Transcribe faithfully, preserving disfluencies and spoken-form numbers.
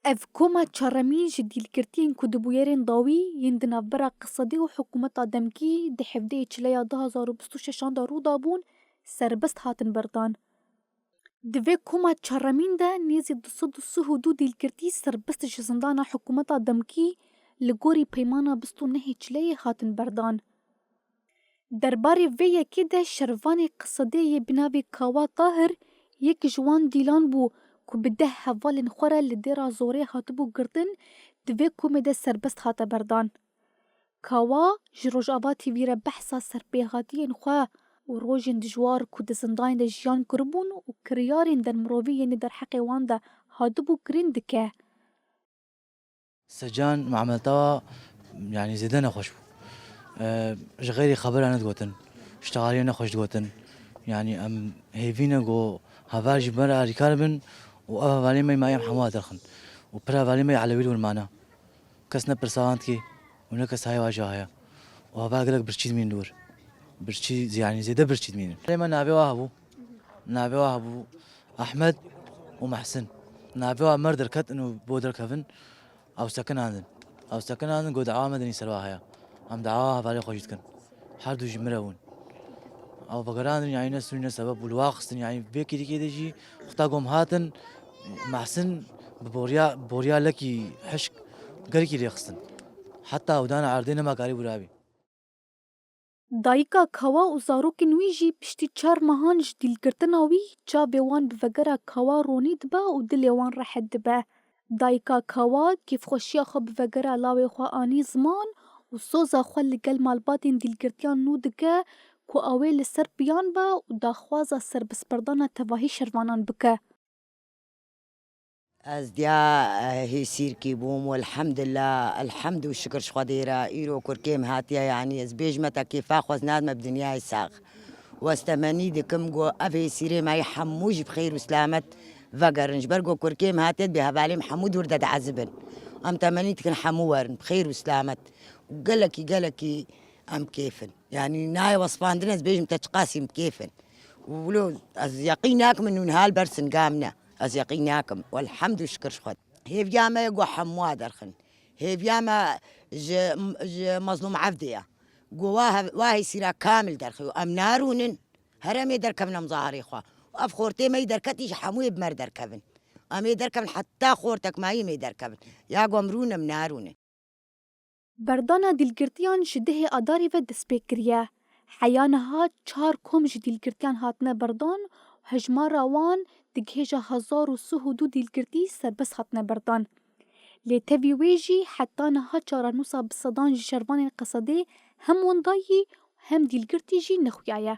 Ev koma çaremîn ji dîlgirtiyên ku di bûyerên dawî yên di navbera Qisedê û hikûmeta demkî di hevdeyê Çileya du hazar û bîst û şeşan de rû dabûn, serbest hatin berdan. Di vê koma çaremîn de nêzî du sed û sih û du dîlgirtî serbest ji zindana hikûmeta demkî li gorî peymana bîst û nehê Çileyê hatin berdan. Derbarê vê yekê de şervanê Qisedê yê bi navê Kawa Tahir yek ji wan dîlan bû ku bi deh hevalên xwe re li Dêra Zorê hatibû girtin, di vê komê de serbest hate berdan. Kawa ji Rojava T V re behsa serpêhatiyên xwe û rojên dijwar ku di zindanê de jiyan kiribûn û kiryarên dermirovî yên li derheqê wan de hatibû kirin dike. Secan muameleta wa, yanî zêde nexweş bû. E, ji xeyrî xebera nedigotin. Ji tehariyê nexweş digotin. Yanî em hêvî ne ku heval jî ber alîkar bin û ev hevalê me mayî em hemû derxin. Û pir hevalê me yê Elewî li wir mane. Kes ne pirsa wan dikê û ne kes hayê wa jî heye. Û heval gelek birçî dimînin li wir. Birçî, yanî zêde birçî dimînin. Lê me navê wa hebû. Navê wa hebû Ehmed û Mehsin. Navê wa mer derketin û bo derkevin, ew sekinandin. Ew sekinandin, got dawa me dinî ser wa heye. Em dawa hevalê xwe jî dikin. Her du jî mire bûn. Ew vegerandin, yanî ne sûnî ne sebeb û li wa xistin, yanî vê kêlîkê de jî xwe ta gom hatin, Mehsin bi boriya, boriya lekî hişk gelekî lê xistin. Heta ew dana erdê nema karî wira bî. Dayika Kawa û zarokên wî jî piştî çar mehan ji dîlgirtina wî çavê wan bi vegera Kawa ronî dibe û dilê wan rehet dibe. Dayika Kawa kêfxweşiya xwe bi vegera lawê xwe anî ziman û soza xwe li gel malbatên dîlgirtiyan nû dike ku ew ê li ser piyan be û daxwaza serbestberdana tevahî şervanan bike. Ez diya hêsîrkî bûm, welhemdillah, elhemd û şikir ji Xwedê re, îro kurkêm hatiye, yanî ez bêjme te kêfa xwe ez nadime bi dinyayê sax. Û ez temenî dikim ku ev hêsîrê me yê hemû jî bi xêr û silamet vegerin. Ji ber ku kurkêm hatiye, dibê hevalê min hemû di wir de diezibin. Em temenî dikin hemû werin bi xêr û silamet. Û gelekî, gelekî em kêf in. Yanî nayê wesfandin, ez bêjim te çiqasî em kêf in. Û wilo ez yeqîn nakim min hûn hal ber singa min e. Ez yeqîn nakim. Welhemd û şikir ji Xwedê. Hêviya me ye ku hemûa derxin. Hêviya me ji, ji Mezlûm Evdê ye. Ku wa hev-, wa hêsîra kamil derxî û em narûnin. Her em ê derkevin em zaharê xwe. Û ev xortê me yî derketî ji hemûyê bi me re derkevin. Em ê derkevin heta xortek mayî em ê derkevin. Ya ku em rûnin em narûnin. Berdana dîlgirtiyan ji dehê Adarê ve dest pê kiriye. Heya niha çar kom ji dîlgirtiyan hatine berdan û hejmara wan digihêje hezar û sih û du dîlgirtî serbest hatine berdan. Lê tevî wê jî heta niha çarenûsa bi sedan ji şervanên Qesedê hem wendayî û hem dîlgirtî jî nexuyaye.